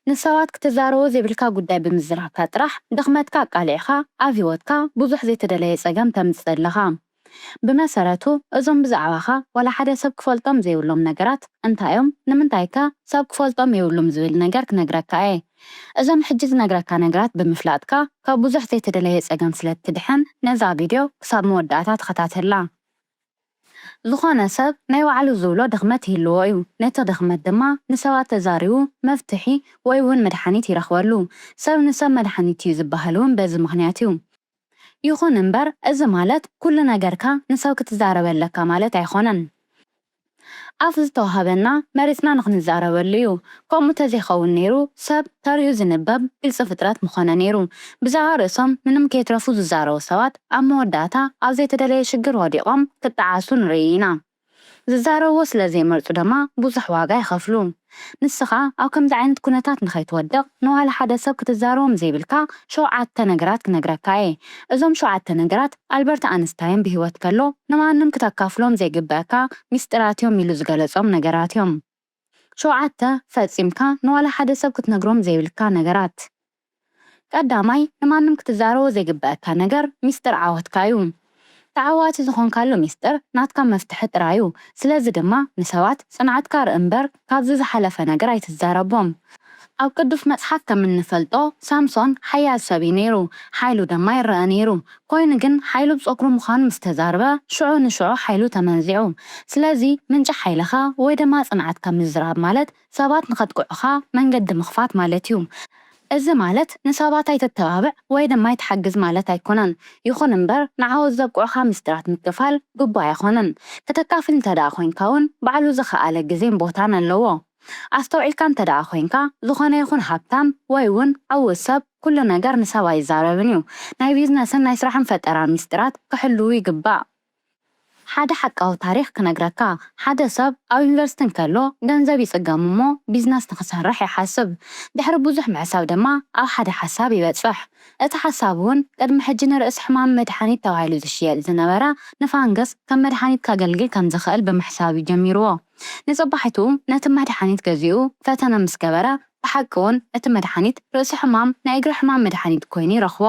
ንሰባት ክትዛረቦ ዘይብልካ ጉዳይ ብምዝራብካ ጥራሕ ድኽመትካ ኣቃሊዕኻ ኣብ ህይወትካ ብዙሕ ዘይተደለየ ጸገም ተምጽእ ኣለኻ። ብመሰረቱ እዞም ብዛዕባኻ ዋላ ሓደ ሰብ ክፈልጦም ዘይብሎም ነገራት እንታይ እዮም? ንምንታይከ ሰብ ክፈልጦም የብሉም ዝብል ነገር ክነግረካ እየ። እዞም ሕጂ ዝነግረካ ነገራት ብምፍላጥካ ካብ ብዙሕ ዘይተደለየ ጸገም ስለ እትድሕን ነዛ ቪድዮ ክሳብ መወዳእታ ተኸታተላ። ዝኾነ ሰብ ናይ ባዕሉ ዝብሎ ድኽመት ይህልዎ እዩ። ነቲ ድኽመት ድማ ንሰባት ተዛሪቡ መፍትሒ ወይ እውን መድሓኒት ይረኽበሉ። ሰብ ንሰብ መድሓኒት እዩ ዝበሃል እውን በዚ ምኽንያት እዩ። ይኹን እምበር እዚ ማለት ኩሉ ነገርካ ንሰብ ክትዛረብ ኣለካ ማለት ኣይኾነን። ኣፍ ዝተዋህበና መሪጽና ንኽንዛረበሉ እዩ። ከምኡ ተዘይኸውን ነይሩ ሰብ ተሪኡ ዝንበብ ግልጺ ፍጥረት ምኾነ ነይሩ። ብዛዕባ ርእሶም ምንም ከይትረፉ ዝዛረቡ ሰባት ኣብ መወዳእታ ኣብ ዘይተደለየ ሽግር ወዲቖም ክጠዓሱ ንርኢ ኢና። ዝዛረብዎ ስለ ዘይመርጹ ድማ ብዙሕ ዋጋ ይኸፍሉ። ንስኻ ኣብ ከምዚ ዓይነት ኩነታት ንኸይትወድቕ ንዋላ ሓደ ሰብ ክትዛረቦም ዘይብልካ ሸውዓተ ነገራት ክነግረካ እየ። እዞም ሸውዓተ ነገራት ኣልበርት ኣንስታይን ብህይወት ከሎ ንማንም ክተካፍሎም ዘይግበኣካ ሚስጥራት እዮም ኢሉ ዝገለጾም ነገራት እዮም። ሸውዓተ ፈጺምካ ንዋላ ሓደ ሰብ ክትነግሮም ዘይብልካ ነገራት። ቀዳማይ ንማንም ክትዛረቦ ዘይግበኣካ ነገር ሚስጥር ዓወትካ እዩ። ተዓዋቲ ዝኾንካሉ ሚስጥር ናትካ መፍትሒ ጥራይ እዩ። ስለዚ ድማ ንሰባት ጽንዓትካ ርኢ እምበር ካብዚ ዝሓለፈ ነገር ኣይትዛረቦም። ኣብ ቅዱስ መጽሓፍ ከም እንፈልጦ ሳምሶን ሓያል ሰብ እዩ ነይሩ፣ ሓይሉ ድማ ይረኣ ነይሩ። ኮይኑ ግን ሓይሉ ብጸጉሩ ምዃኑ ምስ ተዛርበ ሽዑ ንሽዑ ሓይሉ ተመንዚዑ። ስለዚ ምንጪ ሓይልኻ ወይ ድማ ጽንዓትካ ምዝራብ ማለት ሰባት ንኸጥቅዑኻ መንገዲ ምኽፋት ማለት እዩ። እዚ ማለት ንሰባት ኣይተተባብዕ ወይ ድማ ኣይትሓግዝ ማለት ኣይኮነን። ይኹን እምበር ንዓወት ዘብቅዑኻ ምስጢራት ምክፋል ግቡእ ኣይኾነን። ከተካፍል እንተ ደኣ ኮይንካ እውን ባዕሉ ዝኸኣለ ግዜን ቦታን ኣለዎ። ኣስተውዒልካ እንተ ደኣ ኮይንካ ዝኾነ ይኹን ሃብታም ወይ እውን ዕዉት ሰብ ኩሉ ነገር ንሰብ ኣይዛረብን እዩ። ናይ ቢዝነስን ናይ ስራሕን ፈጠራን ምስጢራት ክሕልዉ ይግባእ። ሓደ ሓቃዊ ታሪኽ ክነግረካ። ሓደ ሰብ ኣብ ዩኒቨርሲቲ እንከሎ ገንዘብ ይጽገም እሞ ቢዝነስ ንኽሰርሕ ይሓስብ። ድሕሪ ብዙሕ ምሕሳብ ድማ ኣብ ሓደ ሓሳብ ይበጽሕ። እቲ ሓሳብ እውን ቅድሚ ሕጂ ንርእሲ ሕማም መድሓኒት ተባሂሉ ዝሽየጥ ዝነበረ ንፋንገስ ከም መድሓኒት ከገልግል ከም ዝኽእል ብምሕሳብ እዩ ጀሚርዎ። ንጽባሒቱ ነቲ መድሓኒት ገዚኡ ፈተነ ምስ ገበረ ብሓቂ እውን እቲ መድሓኒት ርእሲ ሕማም ናይ እግሪ ሕማም መድሓኒት ኮይኑ ይረኽቦ።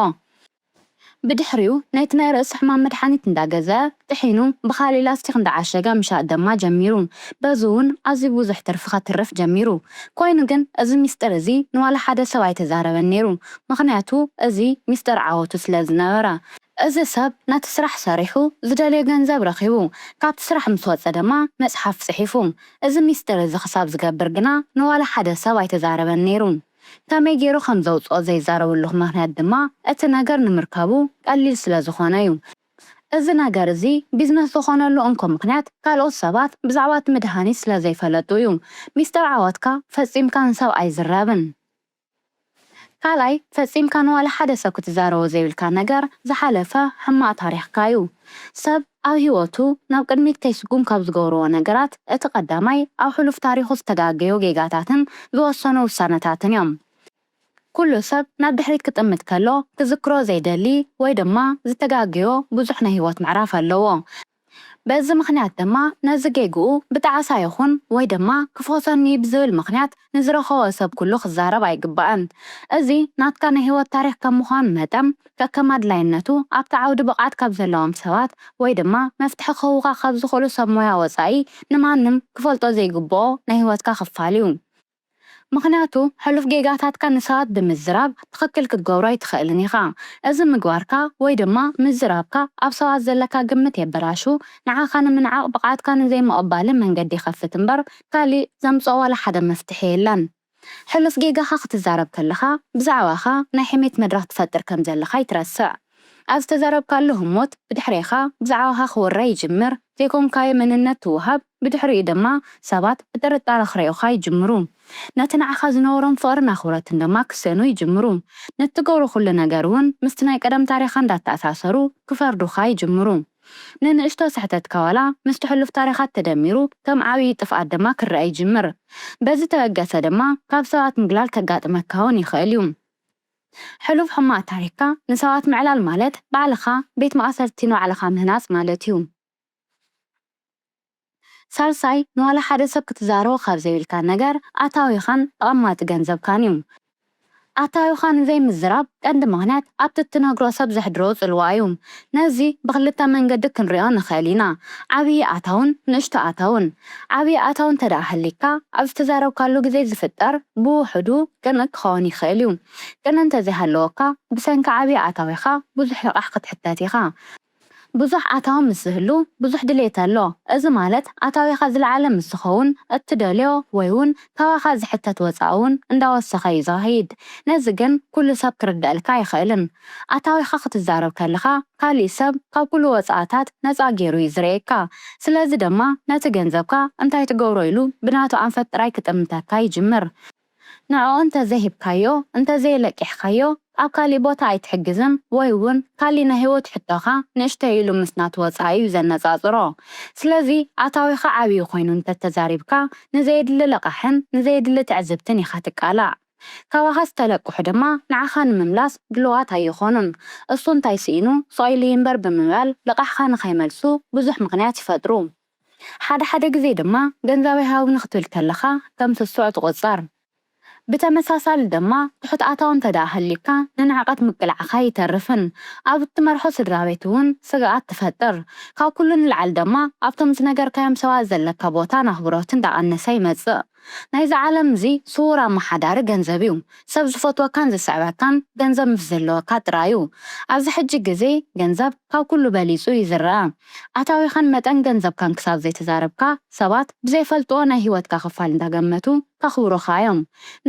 ብድሕሪኡ ነቲ ናይ ርእሲ ሕማም መድሓኒት እንዳገዘአ ጥሒኑ ብኻሊእ ላስቲክ እንዳዓሸገ ምሻጥ ድማ ጀሚሩ። በዚ እውን ኣዝዩ ብዙሕ ትርፊ ከትርፍ ጀሚሩ። ኮይኑ ግን እዚ ሚስጥር እዚ ንዋላ ሓደ ሰብ ኣይተዛረበን ነይሩ። ምኽንያቱ እዚ ሚስጥር ዓወቱ ስለ ዝነበረ። እዚ ሰብ ነቲ ስራሕ ሰሪሑ ዝደልዮ ገንዘብ ረኺቡ። ካብቲ ስራሕ ምስ ወጸ ድማ መጽሓፍ ጽሒፉ። እዚ ሚስጥር እዚ ክሳብ ዝገብር ግና ንዋላ ሓደ ሰብ ኣይተዛረበን ነይሩ። ከመይ ገይሩ ከም ዘውጽኦ ዘይዛረበሉ ምኽንያት ድማ እቲ ነገር ንምርካቡ ቀሊል ስለ ዝኾነ እዩ። እዚ ነገር እዚ ቢዝነስ ዝኾነሉ እንኮ ምኽንያት ካልኦት ሰባት ብዛዕባ እቲ መድሃኒት ስለ ዘይፈለጡ እዩ። ሚስጥር ዓወትካ ፈጺምካ ንሰብ ኣይዝረብን። ካልኣይ፣ ፈጺምካ ንዋላ ሓደ ሰብ ክትዛረቦ ዘይብልካ ነገር ዝሓለፈ ሕማቕ ታሪኽካ እዩ። ሰብ ኣብ ህይወቱ ናብ ቅድሚት ከይስጉም ካብ ዝገብርዎ ነገራት እቲ ቀዳማይ ኣብ ሕሉፍ ታሪኹ ዝተጋገዩ ጌጋታትን ዝወሰኑ ውሳነታትን እዮም። ኩሉ ሰብ ናብ ድሕሪት ክጥምት ከሎ ክዝክሮ ዘይደሊ ወይ ድማ ዝተጋገዮ ብዙሕ ናይ ህይወት ምዕራፍ ኣለዎ። በዚ ምኽንያት ድማ ነዚ ጌግኡ ብጣዕሳ ይኹን ወይ ድማ ክፍወሰኒ ብዝብል ምኽንያት ንዝረኸቦ ሰብ ኩሉ ክዛረብ ኣይግባእን። እዚ ናትካ ናይ ህይወት ታሪኽ ከም ምዃኑ መጠን ከከም ኣድላይነቱ ኣብቲ ዓውዲ ብቕዓት ካብ ዘለዎም ሰባት ወይ ድማ መፍትሒ ክህቡኻ ካብ ዝኽእሉ ሰብ ሞያ ወጻኢ ንማንም ክፈልጦ ዘይግብኦ ናይ ህይወትካ ክፋል እዩ። ምኽንያቱ ሕሉፍ ጌጋታትካ ንሰባት ብምዝራብ ትኽክል ክትገብሮ ኣይትኽእልን ኢኻ። እዚ ምግባርካ ወይ ድማ ምዝራብካ ኣብ ሰባት ዘለካ ግምት የበላሹ፣ ንዓኻ ንምንዓቕ ብቕዓትካ ንዘይምቕባልን መንገዲ ይኸፍት እምበር ካሊእ ዘምጽኦ ዋላ ሓደ መፍትሒ የለን። ሕሉፍ ጌጋኻ ክትዛረብ ከለኻ ብዛዕባኻ ናይ ሕሜት መድረኽ ትፈጥር ከም ዘለኻ ኣይትረስዕ። ኣብ ዝተዛረብካሉ ህሞት ብድሕሬኻ ብዛዕባኻ ክውረ ይጅምር፣ ዘይኮንካዮ መንነት ትውሃብ፣ ብድሕሪኡ ድማ ሰባት ብጥርጣረ ክርእዩኻ ይጅምሩ። ነቲ ንዓኻ ዝነበሮም ፍቕርን ኣኽብሮትን ድማ ክስእኑ ይጅምሩ። ነቲ ትገብሮ ኩሉ ነገር እውን ምስቲ ናይ ቀደም ታሪኻ እንዳተኣሳሰሩ ክፈርዱኻ ይጅምሩ። ንንእሽቶ ስሕተትካ ዋላ ምስቲ ሕሉፍ ታሪኻት ተደሚሩ ከም ዓብዪ ጥፍኣት ድማ ክረኣ ይጅምር። በዚ ተበገሰ ድማ ካብ ሰባት ምግላል ከጋጥመካ እውን ይኽእል እዩ። ሕሉፍ ሕማቕ ታሪኽካ ንሰባት ምዕላል ማለት ባዕልኻ ቤት ማእሰርቲ ንባዕልኻ ምህናጽ ማለት እዩ። ሳልሳይ፣ ንዋላ ሓደ ሰብ ክትዛረቦ ካብ ዘይብልካ ነገር ኣታዊኻን ተቐማጢ ገንዘብካን እዩ። ኣታዊኻ ንዘይምዝራብ ቀንዲ ምኽንያት ኣብቲ እትነግሮ ሰብ ዘሕድሮ ጽልዋ እዩ። ነዚ ብኽልተ መንገዲ ክንሪኦ ንኽእል ኢና፣ ዓብዪ ኣታውን ንእሽቶ ኣታውን። ዓብዪ ኣታው እንተ ደኣ ሃሊካ፣ ኣብ ዝተዛረብካሉ ግዜ ዝፍጠር ብውሑዱ ቅንእ ክኸውን ይኽእል እዩ። ቅንእ እንተ ዘይሃለወካ፣ ብሰንኪ ዓብዪ ኣታዊኻ ብዙሕ ልቓሕ ክትሕተት ኢኻ። ብዙሕ ኣታዊ ምስ ዝህሉ ብዙሕ ድሌት ኣሎ። እዚ ማለት ኣታዊኻ ዝለዓለ ምስ ዝኸውን እትደልዮ ወይ እውን ካባኻ ዝሕተት ወፃኢ እውን እንዳወሰኸ እዩ ዝኸይድ። ነዚ ግን ኩሉ ሰብ ክርደኣልካ ኣይኽእልን። ኣታዊኻ ክትዛረብ ከለኻ ካሊእ ሰብ ካብ ኩሉ ወፃእታት ነፃ ገይሩ እዩ ዝርእየካ። ስለዚ ድማ ነቲ ገንዘብካ እንታይ ትገብሮ ኢሉ ብናቱ ኣንፈት ጥራይ ክጥምተካ ይጅምር። ንዕኡ እንተዘይሂብካዮ፣ እንተዘየለቂሕካዮ፣ ኣብ ካሊእ ቦታ ኣይትሕግዝን ወይ እውን ካሊእ ናይ ህይወት ሕቶኻ ንእሽተይ ኢሉ ምስ ናቱ ወጻኢ እዩ ዘነጻጽሮ። ስለዚ ኣታዊኻ ዓብዩ ኮይኑ እንተተዛሪብካ ንዘየድሊ ለቓሕን ንዘየድሊ ትዕዝብትን ኢኻ ትቃላዕ። ካባኻ ዝተለቅሑ ድማ ንዓኻ ንምምላስ ድሉዋት ኣይኾኑን። እሱ እንታይ ስኢኑ ስቕ ኢሉ ይንበር ብምባል ለቓሕኻ ንኸይመልሱ ብዙሕ ምኽንያት ይፈጥሩ። ሓደ ሓደ ግዜ ድማ ገንዘበይ ሃቡኒ ክትብል ከለኻ ከም ስሱዕ ትቑጸር። ብተመሳሳሊ ድማ ትሑት ኣታዊ እንተ ደኣ ሃልዩካ ንንዕቀት ምቅላዕኻ ኣይተርፍን። ኣብ እትመርሖ ስድራ ቤት እውን ስግኣት ትፈጥር። ካብ ኩሉ ንላዕሊ ድማ ኣብቶም ዝነገርካዮም ሰባት ዘለካ ቦታን ኣኽብሮትን እንዳቐነሰ ይመጽእ። ናይዚ ዓለም እዚ ስዉር ኣመሓዳሪ ገንዘብ እዩ። ሰብ ዝፈትወካን ዝስዕበካን ገንዘብ ምስ ዘለወካ ጥራይ እዩ። ኣብዚ ሕጂ ግዜ ገንዘብ ካብ ኩሉ በሊጹ እዩ ዝረኣ። ኣታዊኻን መጠን ገንዘብካን ክሳብ ዘይተዛረብካ ሰባት ብዘይፈልጥዎ ናይ ህይወትካ ክፋል እንዳገመቱ ከኽብሩኻ እዮም።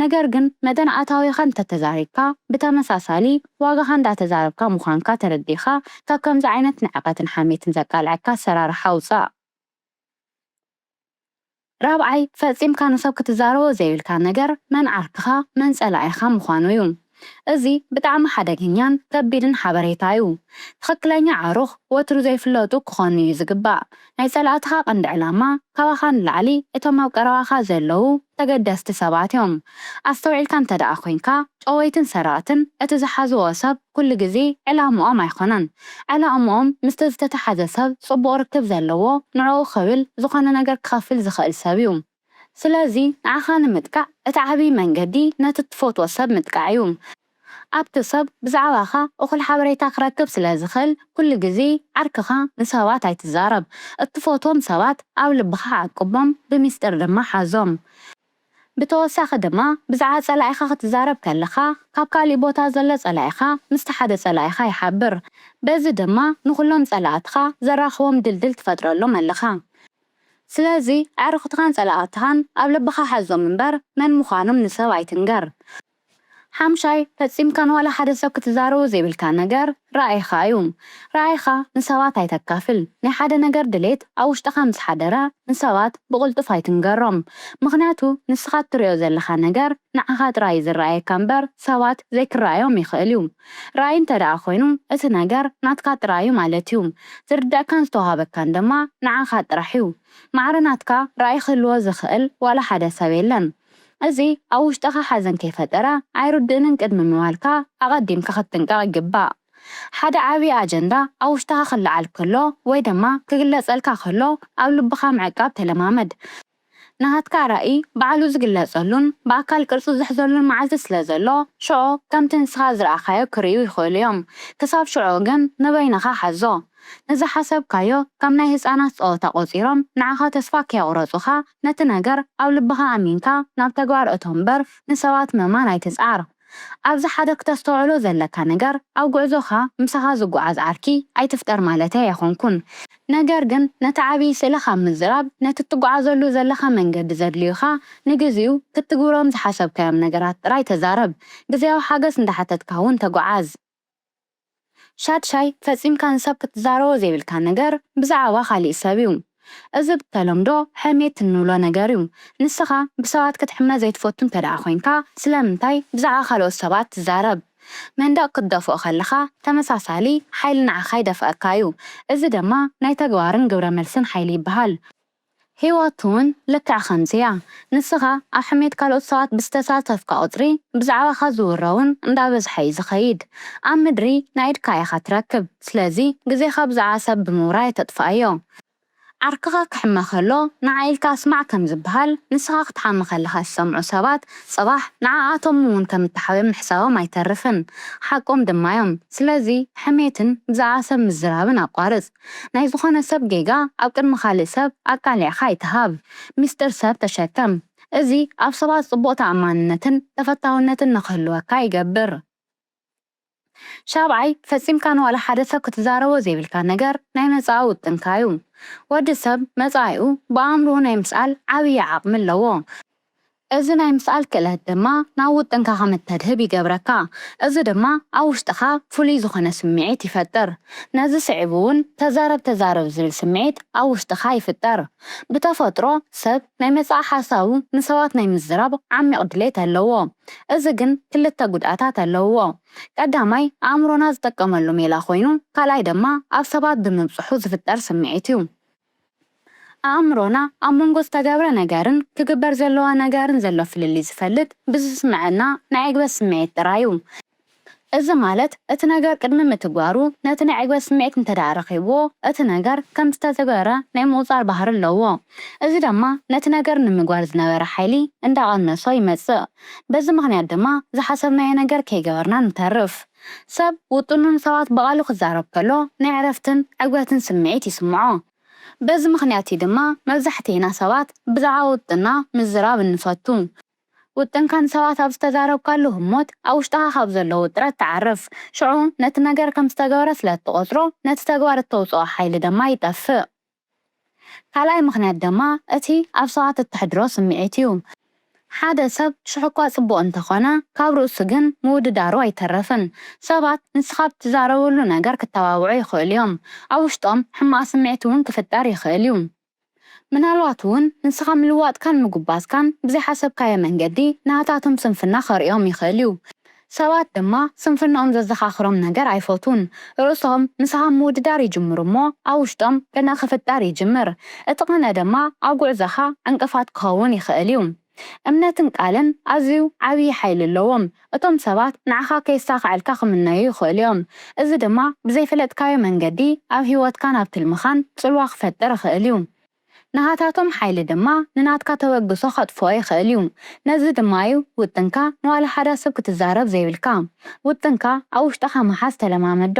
ነገር ግን መጠን ኣታዊኻ እንተተዛሪብካ ብተመሳሳሊ ዋጋኻ እንዳተዛረብካ ምዃንካ ተረዲእኻ ካብ ከምዚ ዓይነት ንዕቐትን ሓሜትን ዘቃልዐካ ኣሰራርሓ ውጻእ። ራብዓይ፣ ፈጺምካ ንሰብ ክትዛረቦ ዘይብልካ ነገር መን ዓርክኻ መን ጸላኢኻ ምዃኑ እዩ። እዚ ብጣዕሚ ሓደገኛን ከቢድን ሓበሬታ እዩ። ትኽክለኛ ዓሩኽ ወትሩ ዘይፍለጡ ክኾኑ እዩ ዝግባእ። ናይ ጸላእትኻ ቀንዲ ዕላማ ካባኻ ንላዕሊ እቶም ኣብ ቀረባኻ ዘለዉ ተገደስቲ ሰባት እዮም። ኣስተውዒልካ እንተ ደኣ ኮይንካ ጨወይትን ሰረቕትን እቲ ዝሓዝዎ ሰብ ኩሉ ግዜ ዕላምኦም ኣይኮነን። ዕላምኦም ምስቲ ዝተተሓዘ ሰብ ጽቡቕ ርክብ ዘለዎ ንዕኡ ክብል ዝኾነ ነገር ክኸፍል ዝኽእል ሰብ እዩ። ስለዚ ንዓኻ ንምጥቃዕ እቲ ዓብዪ መንገዲ ነቲ እትፈትዎ ሰብ ምጥቃዕ እዩ። ኣብቲ ሰብ ብዛዕባኻ እኹል ሓበሬታ ክረክብ ስለ ዝኽእል ኩሉ ግዜ ዓርክኻ ንሰባት ኣይትዛረብ። እትፈትዎም ሰባት ኣብ ልብኻ ዓቅቦም ብሚስጥር ድማ ሓዞም። ብተወሳኺ ድማ ብዛዕባ ጸላኢኻ ክትዛረብ ከለኻ ካብ ካሊእ ቦታ ዘሎ ጸላኢኻ ምስቲ ሓደ ጸላኢኻ ይሓብር። በዚ ድማ ንኹሎም ጸላእትኻ ዘራኽቦም ድልድል ትፈጥረሎም ኣለኻ። ስለዚ ኣዕሩኽትኻን ጸላእትኻን ኣብ ልብኻ ሓዞም እምበር መን ምዃኖም ንሰብ ኣይትንገር። ሓምሻይ፣ ፈጺምካ ንዋላ ሓደ ሰብ ክትዛረቦ ዘይብልካ ነገር ራእይኻ እዩ። ራእይኻ ንሰባት ኣይተካፍል። ናይ ሓደ ነገር ድሌት ኣብ ውሽጥኻ ምስ ሓደረ ንሰባት ብቕልጡፍ ኣይትንገሮም። ምኽንያቱ ንስኻ እትሪኦ ዘለኻ ነገር ንዓኻ ጥራይ እዩ ዝረኣየካ እምበር ሰባት ዘይክረኣዮም ይኽእል እዩ። ራእይ እንተ ደኣ ኮይኑ እቲ ነገር ናትካ ጥራይ እዩ ማለት እዩ። ዝርደኣካን ዝተዋህበካን ድማ ንዓኻ ጥራሕ እዩ። ማዕረ ናትካ ራእይ ክህልዎ ዝኽእል ዋላ ሓደ ሰብ የለን። እዚ ኣብ ውሽጥኻ ሓዘን ከይፈጠረ ኣይርድእንን ቅድሚ ምባልካ ኣቐዲምካ ክትጥንቀቕ ይግባእ። ሓደ ዓብዪ ኣጀንዳ ኣብ ውሽጥኻ ክለዓል ከሎ ወይ ድማ ክግለጸልካ ከሎ ኣብ ልብኻ ምዕቃብ ተለማመድ። ናሃትካ ራእይ ባዕሉ ዝግለጸሉን ብኣካል ቅርጺ ዝሕዘሉን መዓልቲ ስለ ዘሎ ሽዑ ከምቲ ንስኻ ዝረኣኻዮ ክርእዩ ይኽእሉ እዮም። ክሳብ ሽዑ ግን ንበይንኻ ሓዞ። ንዝሓሰብካዮ ከም ናይ ህጻናት ጸወታ ቆጺሮም ንዓኻ ተስፋ ከየቑረጹኻ ነቲ ነገር ኣብ ልብኻ ኣሚንካ ናብ ተግባር እቶ እምበር ንሰባት ምእማን ኣይትጽዓር። ኣብዚ ሓደ ክተስተውዕሎ ዘለካ ነገር ኣብ ጉዕዞኻ ምሳኻ ዝጓዓዝ ዓርኪ ኣይትፍጠር ማለተይ ኣይኾንኩን። ነገር ግን ነቲ ዓብዪ ስእሊ ካብ ምዝራብ ነቲ እትጓዓዘሉ ዘለኻ መንገዲ ዘድልዩኻ ንግዚኡ ክትግብሮም ዝሓሰብካዮም ነገራት ጥራይ ተዛረብ። ግዝያዊ ሓገዝ እንዳሓተትካ እውን ተጓዓዝ። ሻድሻይ፣ ፈጺምካ ንሰብ ክትዛረቦ ዘይብልካ ነገር ብዛዕባ ካሊእ ሰብ እዩ። እዚ ብተለምዶ ሕሜት እንብሎ ነገር እዩ። ንስኻ ብሰባት ክትሕመ ዘይትፈቱ እንተ ደኣ ኮይንካ ስለምንታይ ብዛዕባ ካልኦት ሰባት ትዛረብ? መንደቕ ክትደፍኦ ከለኻ ተመሳሳሊ ሓይሊ ንዓኻ ይደፍኣካ እዩ። እዚ ድማ ናይ ተግባርን ግብረ መልስን ሓይሊ ይበሃል። ህይወት እውን ልክዕ ከምዚ እያ። ንስኻ ኣብ ሕሜት ካልኦት ሰባት ብዝተሳተፍካ ቁጽሪ ብዛዕባኻ ዝውረ እውን እንዳበዝሐ እዩ ዝኸይድ። ኣብ ምድሪ ናይ ኢድካ ኢኻ ትረክብ። ስለዚ ግዜኻ ብዛዕባ ሰብ ብምውራይ ኣይተጥፍኣዮ። ዓርክኻ ክሕመ ከሎ ንዓ ኢልካ ኣስማዕ ከም ዝበሃል፣ ንስኻ ክትሓሚ ከለኻ ዝሰምዑ ሰባት ጽባሕ ንዓኣቶም እውን ከም እተሓወዮም ምሕሳቦም ኣይተርፍን። ሓቆም ድማ እዮም። ስለዚ ሕሜትን ብዛዕባ ሰብ ምዝራብን ኣቋርጽ። ናይ ዝኾነ ሰብ ጌጋ ኣብ ቅድሚ ካልእ ሰብ ኣቃሊዕካ ኣይትሃብ። ሚስጥር ሰብ ተሸከም። እዚ ኣብ ሰባት ጽቡቕ ተኣማንነትን ተፈታውነትን ንኽህልወካ ይገብር። ሻብዓይ፣ ፈጺምካ ንዋላ ሓደ ሰብ ክትዛረቦ ዘይብልካ ነገር ናይ መጻኢ ውጥንካ እዩ። ወዲ ሰብ መጻኢኡ ብኣእምሮኡ ናይ ምስኣል ዓብዪ ዓቕሚ ኣለዎ። እዚ ናይ ምስኣል ክእለት ድማ ናብ ውጥንካ ከም እተድህብ ይገብረካ። እዚ ድማ ኣብ ውሽጥኻ ፍሉይ ዝኾነ ስምዒት ይፈጥር። ነዚ ስዒቡ እውን ተዛረብ ተዛረብ ዝብል ስምዒት ኣብ ውሽጥኻ ይፍጠር። ብተፈጥሮ ሰብ ናይ መጻኢ ሓሳቡ ንሰባት ናይ ምዝራብ ዓሚቕ ድሌት ኣለዎ። እዚ ግን ክልተ ጉድኣታት ኣለዎ። ቀዳማይ ኣእምሮና ዝጥቀመሉ ሜላ ኮይኑ፣ ካልኣይ ድማ ኣብ ሰባት ብምብጽሑ ዝፍጠር ስምዒት እዩ። ኣእምሮና ኣብ መንጎ ዝተገብረ ነገርን ክግበር ዘለዋ ነገርን ዘሎ ፍልልይ ዝፈልጥ ብዝስምዐና ናይ ዕግበት ስምዒት ጥራይ እዩ። እዚ ማለት እቲ ነገር ቅድሚ ምትግባሩ ነቲ ናይ ዕግበት ስምዒት እንተደኣ ረኺብዎ እቲ ነገር ከም ዝተተግበረ ናይ ምቑጻር ባህሪ ኣለዎ። እዚ ድማ ነቲ ነገር ንምግባር ዝነበረ ሓይሊ እንዳቐነሶ ይመጽእ። በዚ ምኽንያት ድማ ዝሓሰብናዮ ነገር ከይገበርና ንተርፍ። ሰብ ውጥኑ ንሰባት ብቓሉ ክዛረብ ከሎ ናይ ዕረፍትን ዕግበትን ስምዒት ይስምዖ። በዚ ምኽንያት እዩ ድማ መብዛሕትኤና ሰባት ብዛዕባ ውጥንና ምዝራብ እንፈቱ። ውጥንካ ንሰባት ኣብ ዝተዛረብካሉ ህሞት ኣብ ውሽጥኻ ካብ ዘሎ ውጥረት ትዓርፍ። ሽዑ ነቲ ነገር ከም ዝተገበረ ስለ እትቖጽሮ ነቲ ተግባር እተውጽኦ ሓይሊ ድማ ይጠፍእ። ካልኣይ ምኽንያት ድማ እቲ ኣብ ሰባት እተሕድሮ ስምዒት እዩ። ሓደ ሰብ ሽሕኳ ጽቡቕ እንተኾነ ካብ ርእሱ ግን ምውድዳሩ ኣይተርፍን። ሰባት ንስኻ ብትዛረበሉ ነገር ክተባብዑ ይኽእሉ እዮም። ኣብ ውሽጦም ሕማቕ ስምዒት እውን ክፍጠር ይኽእል እዩ። ምናልባት እውን ንስኻ ምልዋጥካን ምጉባዝካን ብዘይሓሰብካዮ መንገዲ ናታቶም ስንፍና ከርእዮም ይኽእል እዩ። ሰባት ድማ ስንፍናኦም ዘዘኻኽሮም ነገር ኣይፈትዉን። ርእሶም ንስኻ ምውድዳር ይጅምሩ እሞ ኣብ ውሽጦም ቅነ ክፍጠር ይጅምር። እቲ ቅነ ድማ ኣብ ጉዕዞኻ ዕንቅፋት ክኸውን ይኽእል እዩ። እምነትን ቃልን ኣዝዩ ዓብዪ ሓይሊ ኣለዎም። እቶም ሰባት ንዓኻ ከየሳኽዐልካ ክምነዩ ይኽእሉ እዮም። እዚ ድማ ብዘይፈለጥካዮ መንገዲ ኣብ ህይወትካን ኣብ ትልምኻን ጽልዋ ክፈጥር ይኽእል እዩ። ናሃታቶም ሓይሊ ድማ ንናትካ ተበግሶ ከጥፍኦ ይኽእል እዩ። ነዚ ድማ እዩ ውጥንካ ንዋላ ሓደ ሰብ ክትዛረብ ዘይብልካ። ውጥንካ ኣብ ውሽጥኻ ምሓዝ ተለማመዶ።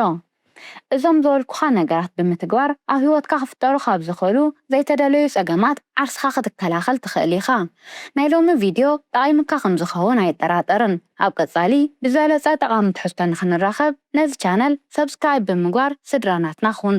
እዞም ዝበልኩኻ ነገራት ብምትግባር ኣብ ህይወትካ ክፍጠሩ ካብ ዝኽእሉ ዘይተደለዩ ጸገማት ዓርስኻ ክትከላኸል ትኽእል ኢኻ። ናይ ሎሚ ቪድዮ ጠቒምካ ከም ዝኸውን ኣይጠራጠርን። ኣብ ቀጻሊ ብዝበለጸ ጠቓሚ ትሕዝቶ ንኽንራኸብ ነዚ ቻነል ሰብስክራይብ ብምግባር ስድራ ናትና ኩን።